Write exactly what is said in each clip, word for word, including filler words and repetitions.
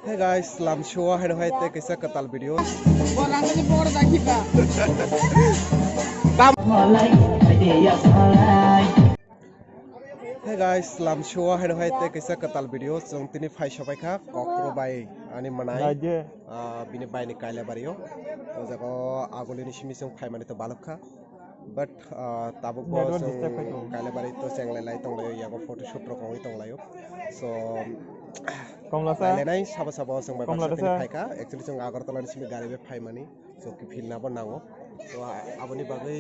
Hey guys, lamsio hai hai tei kaisa kwtal video. Hey guys, lamsio hai hai tei kaisa kwtal video. Chwng tini phai sobai kha Kokrobai ani mwnai. Ah, bini baini Kailabario. O jaga o agulini simi chwng phaimani to balok kha. But, ah, tabuk bo chwng Kailabari to chenglai lai tonglaio, yago photoshoot rok wngwi tonglaio. So, nailainai sabo sabo chwng bai baksa tini phaikha. Actually, chwng Agartala ni simi gari bai phaimani. So, kiphilna bo nango. So, a-, aboni bagwi,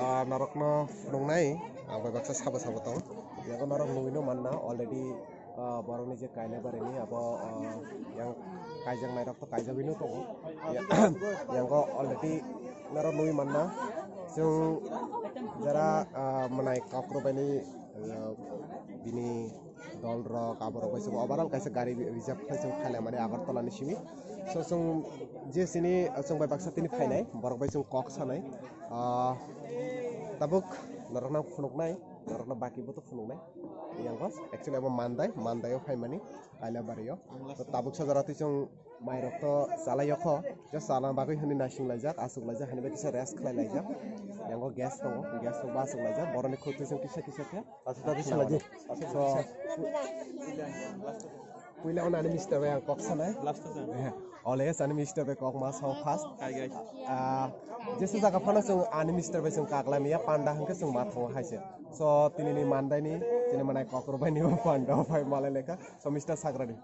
ah, norokno phunuknai, ang bai baksa sabo sabo tong. Yago norok nugwino manna already. Ah, borokni je Kailabarini abo, ah, yang kaijaknairok to kaijagwino tongo. Ya, yango already norok nugwi manna. Chwng jara, ah, mwnai Kokrobaini, ah, bini dolrok aborok bai chwng overall kaisa gari reserve khlai chwng phailaimani Agartala ni simi. So chwng je chini, ah, chwng bai baksa tini phainai, borok bai chwng kok sanai. Ah, tabuk norokno phunuknai, norokno baki bo to phunuknai. Yang bas, actually abo Mandai, Mandai o phaimani, Kailabari o. To tabuk sajora twi chwng mairok to chalai o kho, just chalna bagwi hwnwi naising laijak, aswk laijak, hani bai kisa rest khlai laijak. Yang o gas tongo, gas tongo aswk laijak, boroni khutwi chwng kisa kisa khe. Aswk ta kisa laijak. So, puila o nani mister bai ang kok sanai. Last o chwng. Eh, always ani mister bai kok ma sao first. Hi guys. Ah, jesa jaga phano chwng ani mister bai chwng kak lamya panda hwnkhe chwng ma thango hai se. So, tinini Mandai ni, tini mwnai Kokrobai ni o panda o phai malai lekha. So, mister Sagrani.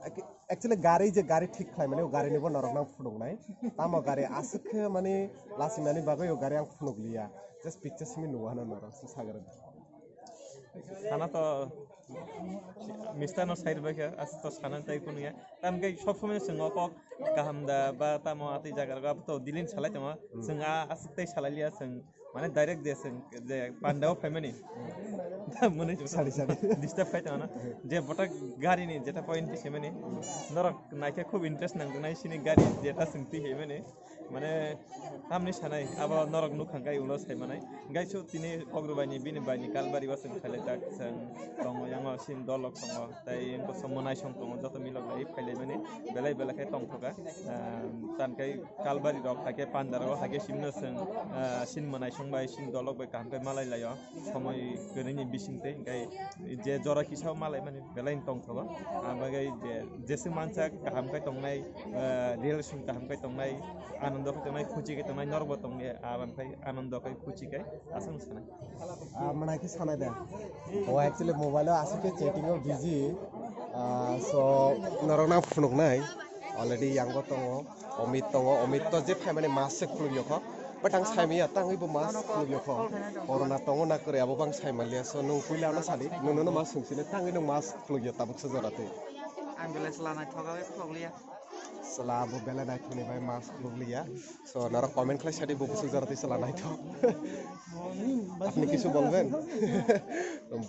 Ac-, actually, gari je gari thik khlai mani, o gari ni bo norok nang phunuknai. Tamo gari aswk khe mani lasimani bagwi o gari ang phunuk liya. Just picture simi nugo hano norok, so Sagrani. Sana to mister no side bai kha, aswk to sana tai kunu ya. Tam kai sob somoi chwng o kok kaham da ba tamo atwi jaga rok to dilin salai tamo. Hmm. Chwng a aswk tai salai liya chwng mane direct je chwng je panda o phaimani. Mane sari, sari. Disturb khai tamo na. Je bota gari ni jeta point se mani. Norok naikhe khub interest nang nai sini gari jeta chwng twi hai mani. Mane, tamni sanai, abo norok nukha khe ulo sai manai. Gaisuk tini Kokrobai ni bini bai ni Kalbari o chwng khailai jak, chwng tongo, yango sin dolok tongo, tei bosong mwnaisong tongo, joto milok lai phailai mani, belai belai khe tongthoka. Ah, tan khe Kalbari rok, hai khe Pandar rok, hai khe simno chwng, ah, sin mwnaisong bai, sin dolok bai kaham khe malai lai o. Somoi kwrwini bising tei hwnkhe je jora kisa o malai mani belai tongthogo. Abagwi je jeswk mansa kaham khe tongnai, ah, relation kaham khe tongnai, anondo khe tongnai, khuchi khe tongnai, norokbo tongya, abang khe anondo khe khuchi khe aswk sanai. Ah, mwnai khe sanai de. O actually mobile o aswk khe chatting o busy. Ah, so norok nang phunuknai. Already yango tongo, Omit tongo, Omit to je phaimani mask se khuluk yokho. But ang saimanya, tangwi bo mask khuluk yokho. Corona tongo na kwrwi abo bang saimanliya. So nwng puila ano sadi, nwng nono mask swngsini, tangwi nwng mask khuluk yo tabuk se jora twi. Ang belai chwla naithogo, khuluk liya. Chwla bo belai naithokni bai mask khuluk liya. So norok comment khlai sadi bo bwswk jora twi chwla naithok. Apni kisu bolben?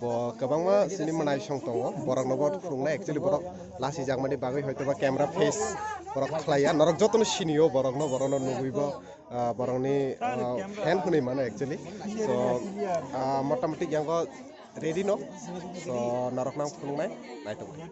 Bo kwbangma sini mwnaisong tongo, borokno bo phunuknai, actually borok lasijakmani bagwi hoitoba camera face borok khlaiya, norok jotono sinio borokno, borokno nugwibo, ah, borokni, ah, fan hwnwi mano actually. So, ah, motamoti yango ready no, so norok nang phunuknai, naitoknai.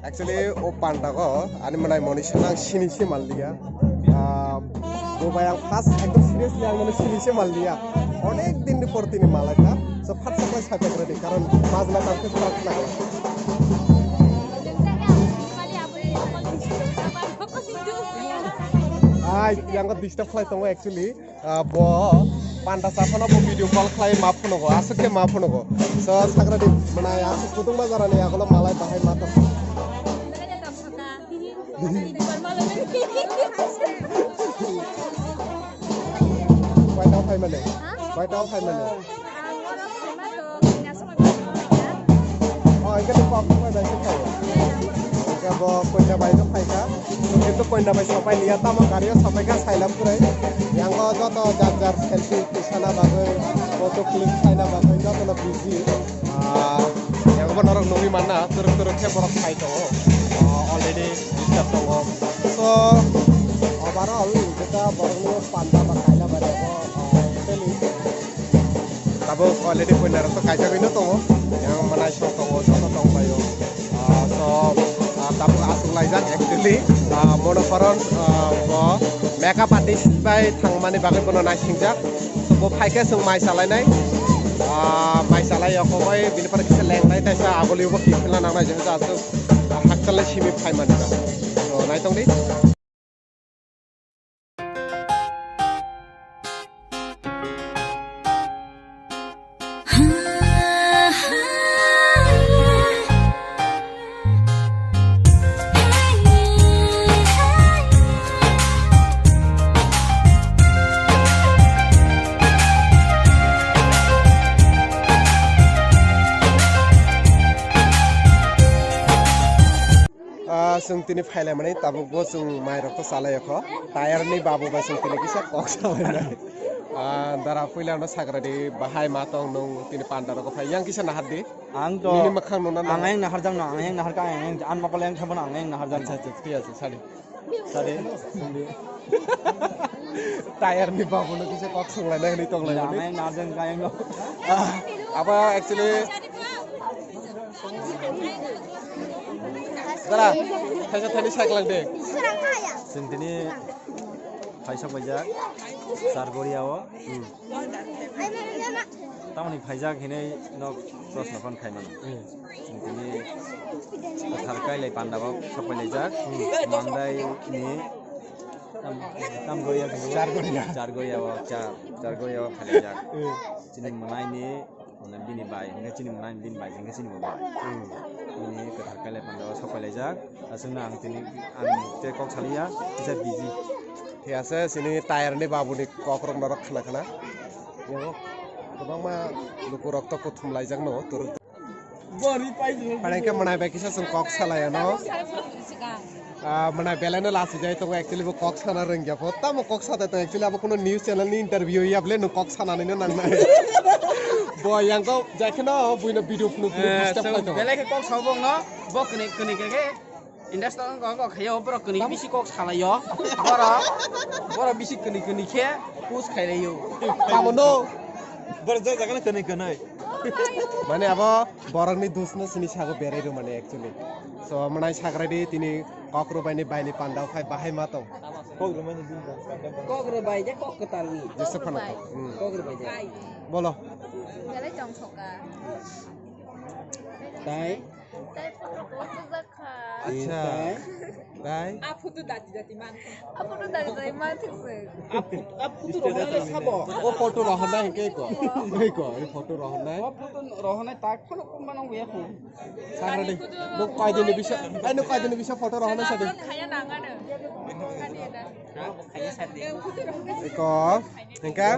Actually, o pandago ani mwnai Monisha nang sini se manliya. Ah, bo bai ang first ekdom seriously ang mane sini se manliya. Onek din ni por tini malai kha. So, first of all, sakhe ready, karon majla tang khe khrak khrak. Ai, yang ko disturb khlai tongo actually. Ah, bo panda saphano bo video call khlai ma phunugo, aswk khe ma phunugo. So, sagradi mwnai aswk kutung bazarani agolo malai bahai ma tong. Koita phai mane? Koita phai mane? Oh, hingke to kok phai bai se khaio. Hingke bo koina bai no phai kha. Kintu koina bai sopai liya, tamo gari o sopai kha, sailam kwrwi. Yango joto jar jar selfie tisana bagwi, photo click khlaina bagwi joto no busy. Ah, yango bo norok nugwi manna, turuk turuk khe borok phai tongo. Ah, Already pointer to kaisa bino tongo. Yang manai song tongo, joto tong paio. Ah, so, ah, tabuk aswk laijak actually. Ah, Monokoron, ah, bo makeup artist bai thangmani bagwi bono naisingjak. So, bo phaikhe chwng mai salainai. Ah, mai salai yokho bai bini pore kisa lengnai taisa aguli bo kiphilna nangnai jehetu aswk, ah, hakchalni simi phaimani ba. So, naitongdi. Ah, chwng tini phailaimani tabukbo chwng mairokto chalaiyokho. Tayarni babu bai chwng tini kisa kok salainai. Ah, dara puila no sakradi bahai ma tong nung tini panda rok phai yang kisa nahardi. Ang to nini mwkhang nuna ang yang naharjak no, ang yang naharka, ang yang an mokol yang sabon ang yang naharjak. Acha, acha, thik ase, sadi. Sadi, sadi. Tayarni babu no kisa kok sunglainai hwnwi tonglaimani. Ang yang naharjak, ang yang no. Ah, abo actually Dara, thaisa thaini cycle de. Chwng tini phaisa paijak, Chargoria o. Hmm. Tamoni phaijak hinwi nok proshno phone khaimano. Hmm. Chwng tini kwthar kailai panda o sokpailaijak. Hmm. Mandai ni tam, tam goya. Chargoria. Chargoria o, cha-, Chargoria o phailaijak. Hmm. Chini mwnaini Mane bini bai, hingke chini mwnai bini bai, hingke chini bo bai. Hmm. Bini kwthar kailai panda o sok pailaijak. Aswkno ang tini, ang tei kok saliya, kisa busy. Thik ase, chini tayarni babuni kokrok norok khna khna. Yabo, kwbangma lukurok to kuthum laijakno, turuk. Phaikhe mwnai bai kisa chwng kok salai ano. Ah, mwnai belai no lachi jai tongo, actually bo kok sana rwngya pho. Tamo kok sata tongo, actually abo kuno news channel ni interview ya bole no kok sanani no nangnai. Bo yang ko jai kheno buino video phunu phunu disturb khai tongo. Belai khe kok sao bongno, bo kini kini khe industry ko ko khayo, boro kini bisi kok salayo. Boro, boro bisi kini kini khe push khailayo. Tamo no. Boro jai jagano kini kini. Mane abo Borokni dusno sini sago berai rw mani actually. So, mwnai sagraidi tini kok rwbaini baini pandao phai bahai ma tong. Kok rwbaini din tong. Kok rwbai je kok kwtalni. Jesa phano kok. Hmm. Kok rwbai je. Bolo. Belai chong soka. Tai? Tai photo post jakha. Acha. Tai? Tai? A photo dati dati man. A photo dati dati man thik se. A photo rohonai sabo. O photo rohonai hingke ko. Hingke ko, o photo rohonai. O photo rohonai tak phano kumba nang ya ko. Sakra de. Bo kaidini bisa, ai no kaidini bisa photo rohonai sadi. Khaya nangano. Eko, hingke,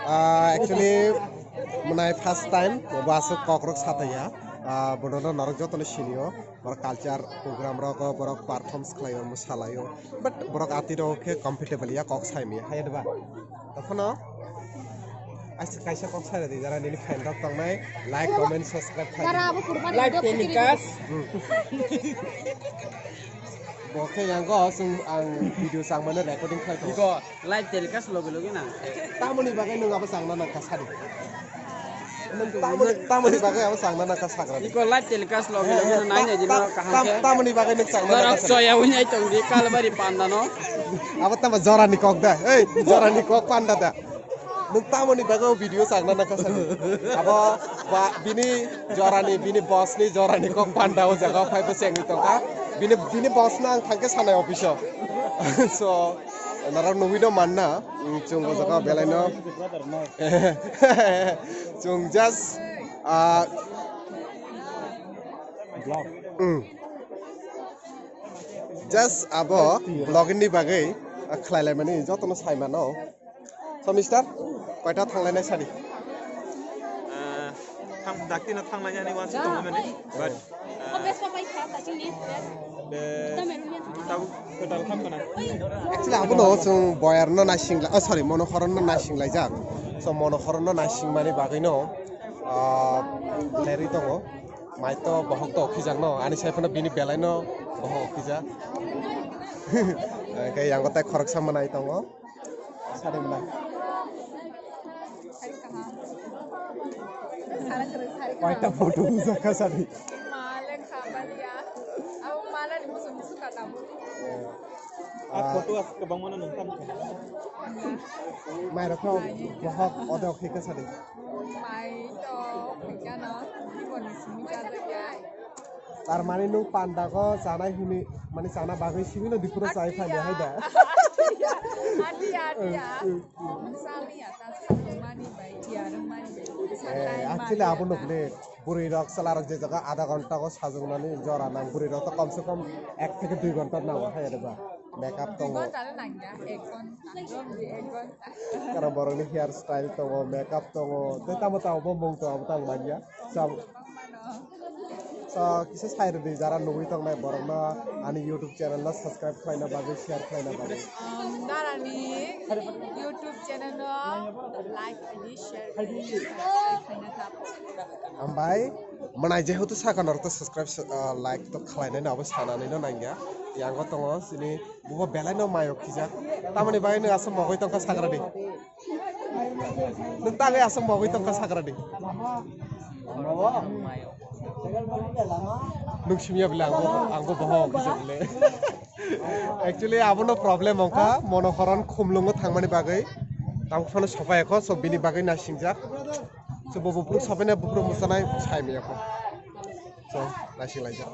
ah, actually, mwnai first time, bo aswk kokrok sataya, ah, bono norok jotono sinio. Borok culture program rogo borok performs khlaio, mwsalaio. But borok atiro khe comfortable ya kok saimaya, hai da ba? Tokhono aisa kaisa kok sai rwdi, jara nini fan rok tongnai, like, comment, subscribe khai. Live telecast. Hmm. Bo khe yang go, chwng ang video changmani recording khai tongo. Iko. Live telecast loge loge na. Tamoni bagwi nwng abo changna nangkha sadi. Tamoni, tamoni bagwi abo changna nangkha sagra. Iko live telecast loge loge na nai nai jino kaham khe. Tamoni bagwi nwng changna nangkha sadi. Choya wngya tong di Kalbari panda no. Abo tamo jorani kok da. Ei, jorani kok panda da. Nwng tamoni bagwi video changna nangkha sadi. Abo ba bini jorani, bini boss ni jorani kok panda o jaga phai bo chengwi tongkha. Bini, bini boss no ang thangkhe sanai office o. So, Norok nugwi no manna, mm, chwng o jaga belai no. Chwng just, ah, mm. Just abo vlogging ni bagwi, ah, khlai lai mani joto no sai mano. So, mister, koita thang lai nai sadi? Ah, thang, dakti no thang lai yani wansi tong mani, but Be, tabuk kwtal kha khna. Actually, abono chwng boyar no naising lai, oh, sorry, Monohoron no naising laijak. So, Monohoron no naising mani bagwi no, ah, lerwi tongo. Mai to bohok to okhijak no, ani sai phano bini belai no bohok okhijak. Hwnkhe yango tai khoroksa mwnai tongo. Sadi mwnai. Kaita photo bujak kha sadi. Male khabaliya. Abo mala ni musu musu kata. Ah, photo as kwbangma no nung tamo. Mai rok kho bohok odok hika sadi. Mai to hika no. Ibo ni simi jajakya. Tar mani nung panda ko chanai hini, mani chana bagwi simi no dipura chai phai hai da. Atiya, atiya. Saliya ta sali mani bai, tiya rung mani bai. Eh, actually abo no bile bwrwi rok chwla rok je jaga adha ghonta ko sajwk nani jora nang, bwrwi rok to kom se kom ek theke dui ghonta nango hai da ba. Makeup tongo. Ek ghonta nang ya, ek ghonta. Ek ghonta. Karon borok ni hair style tongo, makeup tongo, tei tamo tamo bo mung tongo abo tang manya. Sam- So, kisa sai rwdi jara nugwi tongnai borokno ani YouTube channel no subscribe khlaina bagwi, share khlaina bagwi. Um, darani YouTube channel no like and share and subscribe khlaina tap. Hambai, mwnai jehetu sakha norok to subscribe, uh, like to khlainai no abo sanani no nangya. Yango tongo sini bubo belai no mayo khijak. Tamoni bagwi no aswk mogwi tongkha sagra di. Nung tangwi aswk mogwi tongkha sagra di. Nung simiya bile angbo, angbo boho kisa bile. Actually abono problem wngkha mono horon khumlungo thangmani bagwi. Tamo phano sopai kho, so bini bagwi nasingjak. So bo buphuru sopaina buphuru musanai sai maya kho. So nasinglai jak.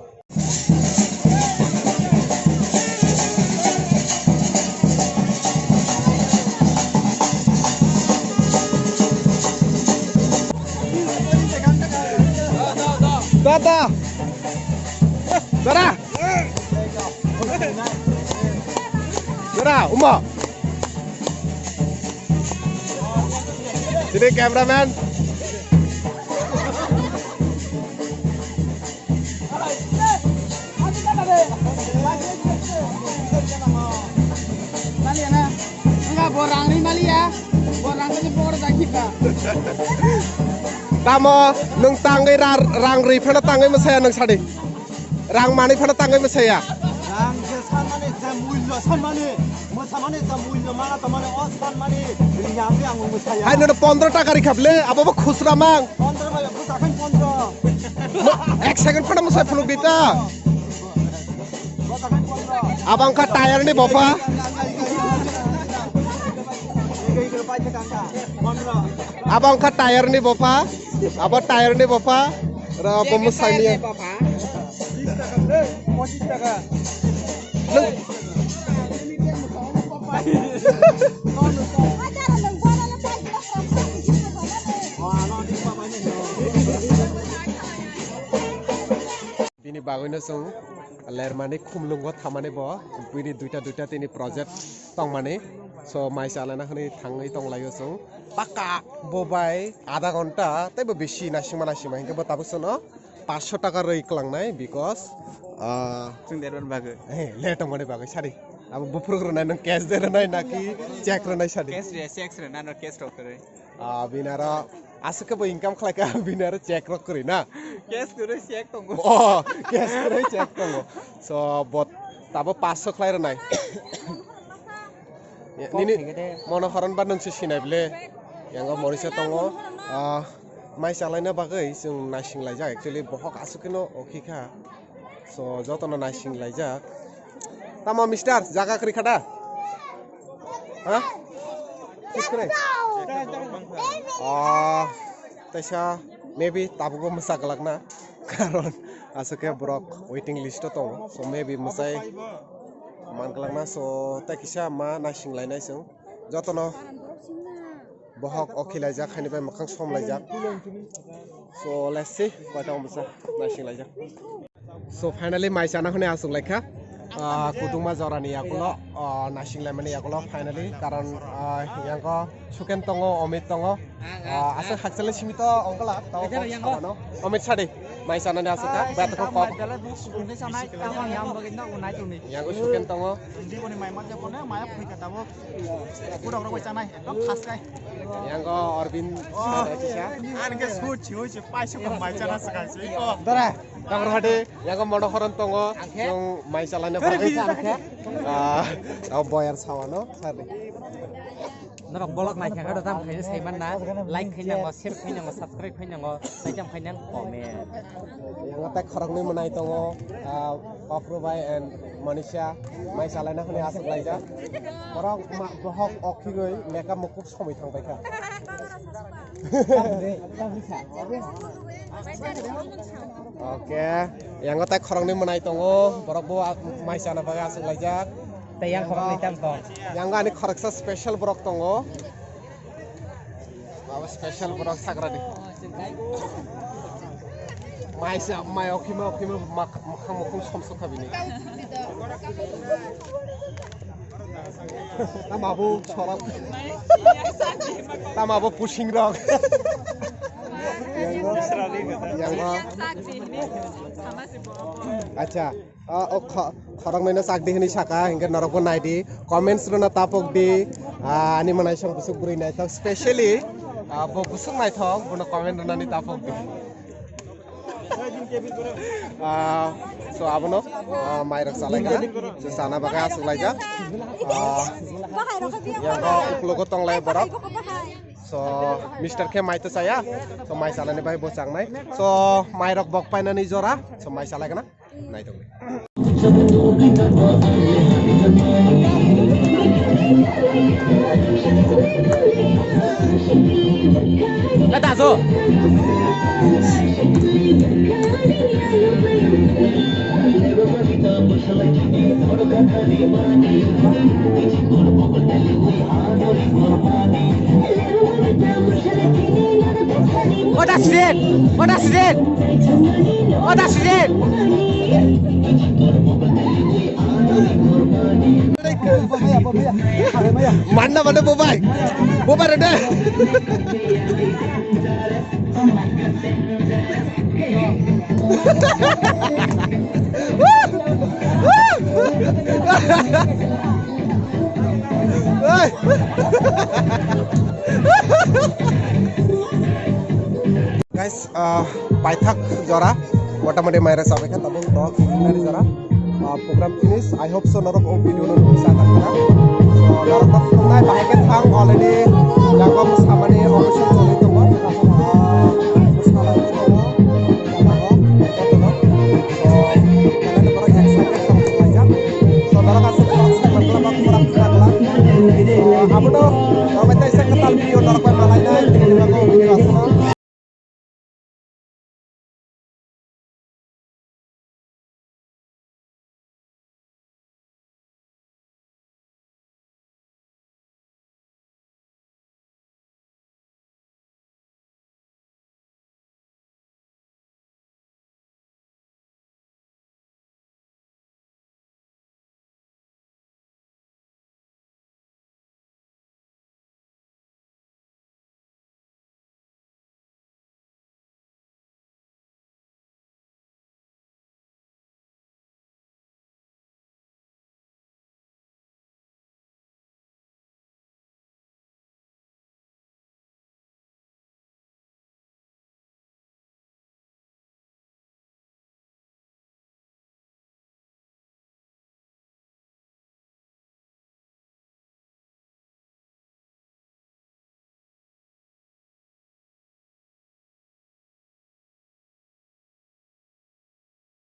Dada. Dada. Dada, uma. Sini cameraman. Maliya na. Enggak, borang ni maliya. Borang ni bor dah kita. Tamo, nung tangwi ra-, rang ri phano tangwi masaya nung sadi. Rang mani phano tangwi masaya. Rang je sanmani, je mulyo sanmani, mosamani je mulyo mana tamani o sanmani, ri yang yang masaya. Hai nono pondro taka ri khable, abo bo khusra mang. Pondro bai, bwsa khan pondro. Ek second phano mwsai phunuk di ta. Bwsa khan pondro. Abang kha tire ni bopha. Pondro. Abang kha tire ni bopha. Abo tire ni bopha. Ro bo mwsai ni. Pondro. Bini bagwino chwng lermani khumlungo thamani bo bini duita duita tini project tongmani, so mai chalana hwnwi thangwi tonglaio chwng paka bo bai adha ghonta teibo bisi naisingma naisingma hinkhe bo tabuk chwngno paanch sho taka rwi kwlangnai because, ah, chwng derban bagwi. Eh, le tongmani bagwi sadi. Abo buphuruk rwnai nwng cash de rwnai naki check rwnai sadi? Cash re, check re, nano cash rok kwrwi. Ah, bini aro aswk khe bo income khlai kha, bini aro check rok kwrwi na? Cash kwrwi check tongo. Oh, cash kwrwi check tongo. So, bo tabo paanch sho khlai rwnai. Nini mono horon ba nwng se sinai bile. Yango morisa tongo. Ah, mai chalaina bagwi chwng naising laijak. Actually, bohok aswk kheno okhi kha. So, jotono naising laijak. Tamo, mister, jaga kwrwi kha da? Ha? Kis kwrwi? Ah, teisa, maybe tabukbo mwsa glak na. Karon aswk khe borok waiting list o tongo. So, maybe mwsai man glak na. So, tei kisa ma naising lainai chwng. Jotono bohok okhi laijak, haini bai mwkhang som laijak. So, let's see, koita mwsa naising laijak. So, finally, mai chana hwnwi aswk laikha. Ah, kudungma jorani yakulo, ah, naising laimani yakulo, finally, karon, ah, yango Suken tongo, Omit tongo. Ah, aswk hakchale simi to ongkla, tao kok sawano. Omit sadi, mai chanani aswk kha, bai tongkha kok. Belai buk sukun de sanai, tamo yang bagwi no unai tumi. Yango Suken tongo. Hindi boni mai mat japone, maya phui kata bo. Pura orang bai chanai, ekdom khas kai. Yango Orbin. Oh. Sadi kisa. An ke suchi hoiche, paisa ko mai chana sakai se. Oh. Dara. Tangro hade, yago mono horon tongo, chwng mai chalani bagwi. Ah, tao boyar sawano, sadi. Norok vlog naikha khe tam khaina sai manna, like khainango, share khainango, subscribe khainango, tei tam khainang comment. Yang tak khoroknwi mwnai tongo, ah, Okru bai and Manisha mai chalaina hwnwi aswk laijak. Borok ma-, bohok okhigwi makeup mukup somwi thang paikha. Oke, yango tai khoroknwi mwnai tongo, borok bo a-, mai chana bagwi aswk laijak. Tei yang khoroknwi tam tong. Yango ani khoroksa special borok tongo. Abo special borok sagrani. Mai sa, mai okhima, okhima mak-, mukhang mukhung somsok kha bini. Tamo abo chorok. Tamo abo pusingrok. Yang, yang. Acha, ah, o kho-, khoroknwi no chak di hwnwi saka, hinkhe norok bo nai di, comments rwna tapok di, ah, ani mwnai song busuk bwrwi naithok, specially, ah, bo busuk naithok, bono comment rwnani tapok di. Ah, so abono, ah, mairok chalai kha, so chana bagwi aswk laijak. Ah, yang bo uklogo tonglai borok. So, mister khe mai to chaya, so mai chanani bai bo changnai. So, mairok bok painani jora, so mai chalai kha na, nai tongdi. Kata so. What a shit! What a shit! What a shit! Manna mana bobai. Bobai rede. Guys, ah, paithak jora, motamoti maira chabai kha, tabuk norok nari jora. Ah, program finish. I hope so norok o video no nugwi sa thang kha. So norok no khulumnai, bahai khe thang already. Jaga samani official choli tongo.